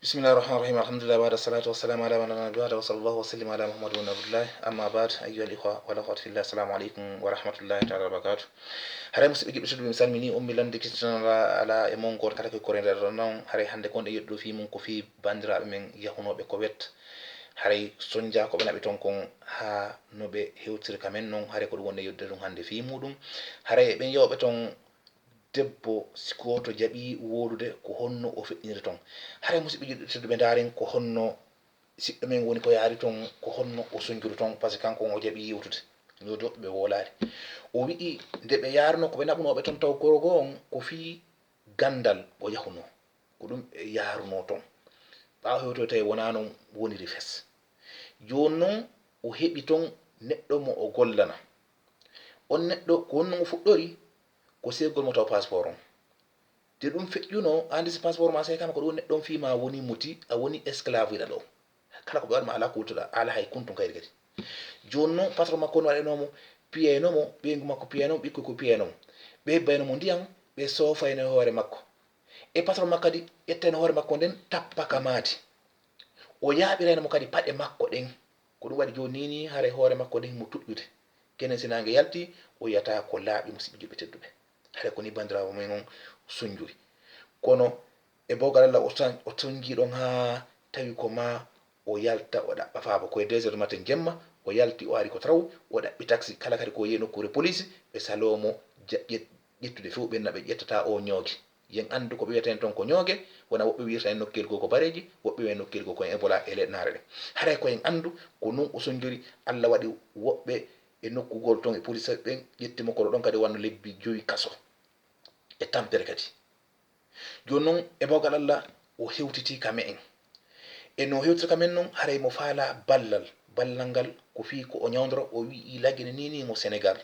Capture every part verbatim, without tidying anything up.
بسم الله الرحمن الرحيم. الحمد لله بعد الصلاة والسلام على من لا نبي بعده، وصلى الله وسلم على محمد بن عبد الله. أما بعد، أيها الإخوة والأخوات في الله، السلام عليكم ورحمة الله تعالى وبركاته. Haray musidɓe juɓɓe tedduɓe, mi salmini on, mi landi kistinala ala e mon goto kala ko korede ɗon non. Haray hande kon e yeddo fi mun ko fi bandiraɓe men yahunooɓe Kuwait. Haray sonja ko ɓe naɓi ton kon ha no ɓe hewtiri ka men non. Haray ko ɗum wonde yeddude ɗum hande fi muɗum. Haray ɓen yawɓe ton debbo si gooto jaɓi woodude, ko honno o feƴƴiniri ton? Haray musidɓe juɗɓe tedduɓe, ndaaren ko honno siɗɗo men woni ko yaari ton, ko honno o sonjuri ton, parce que kanko on o jaɓi yewtude. Yo doɓɓe ɓe woolaali. O wi'i nde ɓe yaaruno ko ɓe naɓunooɓe ton taw gorko on, ko fii gandal o yahunoo. Ko ɗum ɓe yaarunoo ton. Ɓaawo hewtoy tawi wonaa non woniri fes. Jooni non o heɓi ton neɗɗo mo o gollana. On neɗɗo ko honno mo fuɗɗori? Ko seegol mo taw passeport on. Nde ɗum feƴƴunoo, a andi si passeport ma seekaama, ko ɗum neɗɗo on fii ma woni muti, a woni esclave ila ɗo. Kala ko ɓe waɗi ma alaa ko wuttuɗa, alaa hay kuntun kayri kadi. Jooni non, patron makko on waɗanoo mo, piyaynoo mo, ɓeyngu makko piyaynoo mo, ɓikkoy ko piyaynoo mo. Ɓe hebbaynoo mo ndiyan, ɓe soofaynoo hoore makko. E patron makko kadi ƴettayno hoore makko nden, tappa ka maadi. O yaaɓirayno mo kadi paɗe makko ɗen. Ko ɗum waɗi jooni nii, haray hoore makko nden himo tuƴƴude. Kenen si naange yalti, o yiyata ko laaɓi, musidɓe juɓɓe tedduɓe. Haray ko nii bandiraawo men on sonjuri. Kono e bawgal Alla, o san-, o sonjii ɗon haa tawi ko ma o yalta, o ɗaɓɓa faabo. Ko e deux heures du matin jemma, o yalti, o ari ko taraw, o ɗaɓɓi taxi. Kala kadi ko yehi nokkuure police, ɓe saloo mo ja-, ƴet-, ƴettude few, ɓen na ɓe ƴettata o ñooge. Yen anndu ko ɓe wiyata en ton ko ñooge, wona woɓɓe wiyata en nokkeeli goo ko bareeji, woɓɓe wiya nokkeeli goo ko en Ebola e leyɗe naare ɗen. Haray ko en anndu ko non o sonjori, Alla waɗi woɓɓe e nokkugol ton e police ɓen ƴetti mo, kono ɗon kadi wanno lebbi jowi kaso e tampere kadi. Jooni non, e bawgal Alla, o hewtitii ka me'en. E no o hewtiri ka men non, haray mo faalaa ballal. Ballal ngal ko fii ko o ñawndora, o wi'i lagine nii nii mo Senegal.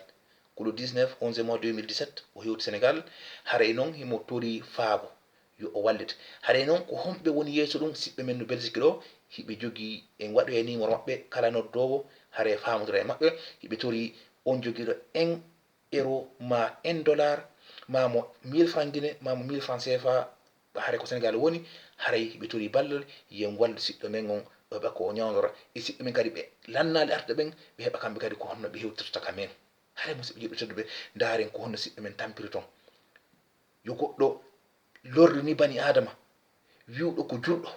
Ko le dix-neuf onze mois deux mille dix-sept, o hewti Senegal. Haray non, himo torii faabo yo o wallite. Haray non, ko homɓe woni yeeso ɗum? Siɓɓe men no Belgique ɗo, hiɓe jogii, en waɗoya numéro maɓɓe, kala noddoowo, haray faamodira e maɓɓe, hiɓe torii on jogiiɗo un euro, ma un dollar, ma mo mille francs Guinée, ma mo mille francs C F A, haray ko Senegal woni, haray hiɓe torii ballal, yen wallu siɗɗo men on, ɓe heɓa ko o ñawndora. E siɓɓe men kadi ɓe lannaali arɓe ɓen, ɓe heɓa kamɓe kadi ko honno ɓe hewtirta ka men. Haray musidɓe juɓɓe tedduɓe, ndaaren ko honno siɓɓe men tampiri ton. Yo goɗɗo lorri ni bani Aadama, wi'uɗo ko julɗo,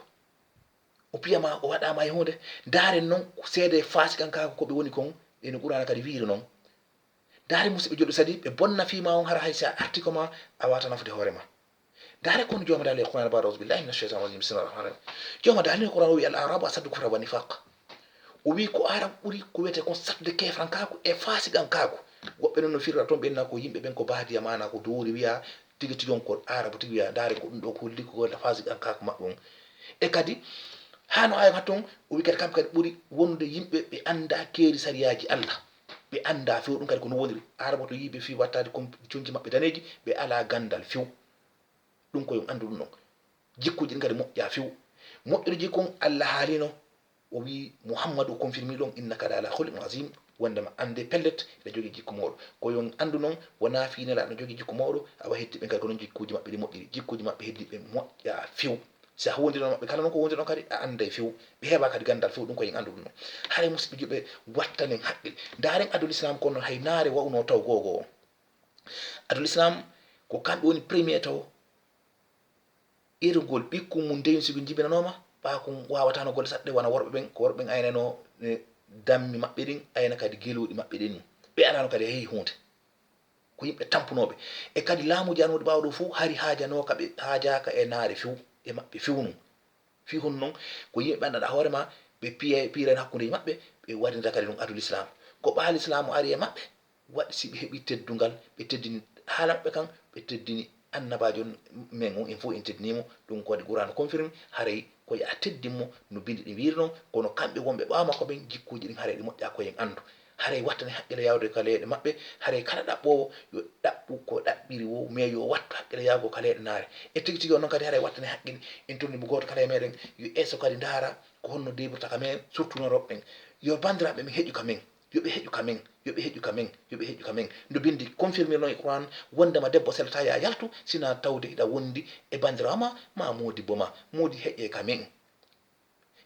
o piyama, o waɗama e huunde. Ndaaren non ko seede faasikankaaku ko ɓe woni kon, e no Qur'aana kadi wi'iri non. Ndaare musidɓe juulɓe, sadi ɓe bonna fii ma on, hara hay si a arti ko ma, a wata nafude hoore ma. Ndaare kono Jooma Daali e Qur'aana baɗo, "Auzu billahi mina shaytani rajim, bismillahi rahmani rahim." Jooma Daali e Qur'aana o wi, "Al arabu asaddu kufra wa nifaq." O wi ko Arab ɓuri ko wiyete kon sattude keefrankaaku e faasiqankaaku. Woɓɓe non no firra ton ɓen na ko yimɓe ɓen ko baadiya, maana ko doori wiya tigi tigi on ko Arabu tigi wiya, ndaare ko ɗum ɗo ko holli ko wonta faasiqankaaku maɓɓe on. E kadi, haa no aaya ton, o wi kadi kamɓe kadi ɓuri wonude yimɓe ɓe annda keeri sariyaaji Alla. Ɓe annda few ɗum kadi ko no woniri. Arabo to yiiɓe fii wattaade kon conci maɓɓe daneeji, ɓe alaa ganndal few. Ɗum ko yo on anndu ɗum ɗon. Jikkuuji ɗin kadi moƴƴaa few. Moƴƴude jikku on, Alla haalino, o wii, Muhammadu confirmi ɗon, "Innaka la ala khuluqin azim." Wondema annde pellet, ene jogii jikku mawɗo. Ko yo on anndu non, wonaa fii Nelaaɗo no jogii jikku mawɗo, awa heddiiɓe kadi ko non jikkuuji maɓɓe ɗi moƴƴiri. Jikkuuji maɓɓe heddiiɓe moƴƴaa few. Si a wondirii maɓɓe kala non ko wondiron kadi, a annday few. Ɓe heɓaa kadi ganndal few, ɗum ko yo en anndu ɗum non. Haray musidɓe juulɓe, wattanen haqqil. Ndaaren adul Islam kono hay naare wa'unoo taw gogo o. Adul Islam ko kamɓe woni premier taw. Irgol ɓikkun mun ndeyun sigu jibinanooma, ɓaakun waawataano golle saɗɗe wona worɓe ɓen, ko worɓe ɓen aynanoo, e, dammi maɓɓe ɗin, ayna kadi geluuɗi maɓɓe ɗin. Ɓe alaano kadi hay huunde. Ko yimɓe tampunooɓe. E kadi laamuuji anuuɗi ɓaawo ɗum fow hari haajanooka ɓe, haajaaka e naare few, e maɓɓe few nun. Fii honno non, ko yimɓe ɓe anndanɗaa hoore ma, ɓe piya-, piirani hakkundeeji maɓɓe, ɓe waɗinta kadi ɗum adul Islam. Ko ɓaawo Islam ari e maɓɓe, waɗi si ɓe heɓi teddungal, ɓe teddini haala maɓɓe kan, ɓe teddini annabaajo men on, en fow en teddinii mo. Ɗum ko waɗi Qur'aana confirme, haray ko yo a teddin mo no bindi ɗin wiiri non, kono kamɓe wonɓe ɓaawo makko ɓen, jikkuuji ɗin haray ɗi moƴƴaa, ko yo en anndu. Haray wattane haqqille yaawde ka leyɗe maɓɓe, haray kala ɗaɓɓoowo yo ɗaɓɓu ko ɗaɓɓiri woo, mais yo wattu haqqille yaawgo ka leyɗe naare. E tigi tigi on non kadi haray wattane haqqille, en tolni mo gooto kala e meɗen, yo eso kadi ndaara ko honno deeɓirta ka men, surtout non rewɓe ɓen. Yo banndiraaɓe men heƴu ka men. Yo ɓe heƴu ka men, yo ɓe heƴu ka men, yo ɓe heƴu ka men. No bindi confirmir non e Qur'an wondema debbo selata ya yaltu sina tawde hiɗa wondi e bandirawo ma, ma modibbo ma. Modi heƴe ka men.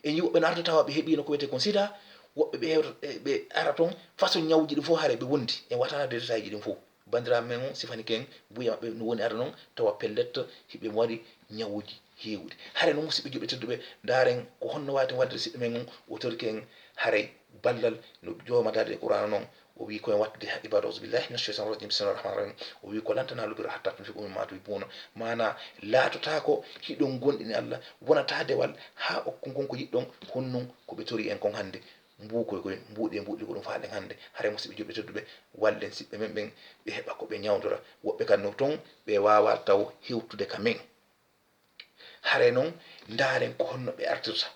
En yi woɓɓe no arta tawa ɓe heɓino ko wiyete kon sida, woɓɓe ɓe hewta, ɓe, ɓe ara ton façon ñawuji ɗin fof haare ɓe wondi. En wata détail ji ɗin fof. Bandiraɓe men on sifani ken buye maɓɓe no woni ara non tawa pellet hiɓe mari ñawuji heewuɗi. Haare non musidɓe julɓe tedduɓe, ndaaren ko honno waten waɗde siɗɗo men on o torike en haare ballal no jooma daade e Qur'ana non. O wi ko en wattude ha ibadu, auzu billahi minash shaitanir rajim, bismillahir rahmanir rahim. O wi ko lan tanalu birra hatta tunfiqu mimma tuhibbuna. Mana laatotako hiɗon gonɗini Allah, wonata dewal ha okkon kon ko yiɗɗon, honnon ko ɓe tori en kon hande. Mbuukoy koy, mbuuɗi e mbuuɗi ko ɗum faaɗen hande. Haray musidɓe julɓe tedduɓe, wallen siɓɓe men ɓen, ɓe heɓa ko ɓe ñawdora. Woɓɓe kan no ton, ɓe waawa taw hewtude ka men. Haray non, ndaaren ko honno ɓe artirta.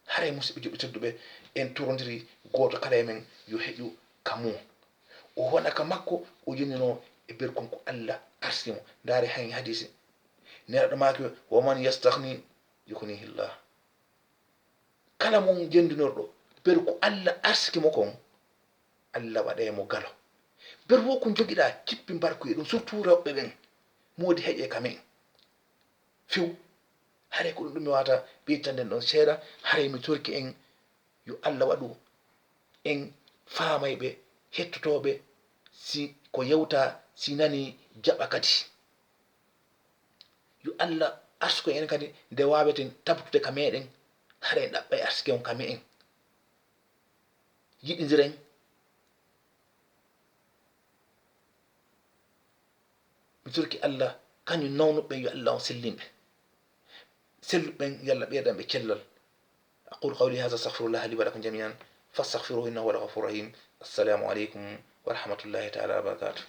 Haray musidɓe julɓe tedduɓe, en torondiri gooto kala e men yo heƴu ka mum. O wona ka makko, o yonino e berkon ko Allah arsiki mo. Ndaare hay hadisi. Nelaɗo maaki, "Wa man yastaghni yughnihillah." Kala mon jendinirɗo, beru ko Allah arsiki mo kon, Allah waɗay mo galo. Beru wo ko jogiɗa, cippi mbarku e ɗum, surtout rewɓe ɓen. Modi heƴe ka men. Few. Haray ko ɗum ɗum mi wata ɓeytanden ɗon seeɗa, haray mi torki en yo Allah waɗu en faamayɓe, hettotooɓe, si ko yewta, si nani jaɓa kadi. Yo Allah arsuko en kadi nde waaweten tabtude ka meɗen, haray ɗaɓɓay arsike on ka meɗen. Yiɗindiren. Mi torki Allah, kañum nawnuɓe yo Allah on sellinɓe. Selluɓen yo Allah ɓeydan ɓe cellal. أقول قولي هذا أستغفر الله لي ولكم جميعا فاستغفروه إنه هو الغفور الرحيم. السلام عليكم ورحمة الله تعالى وبركاته.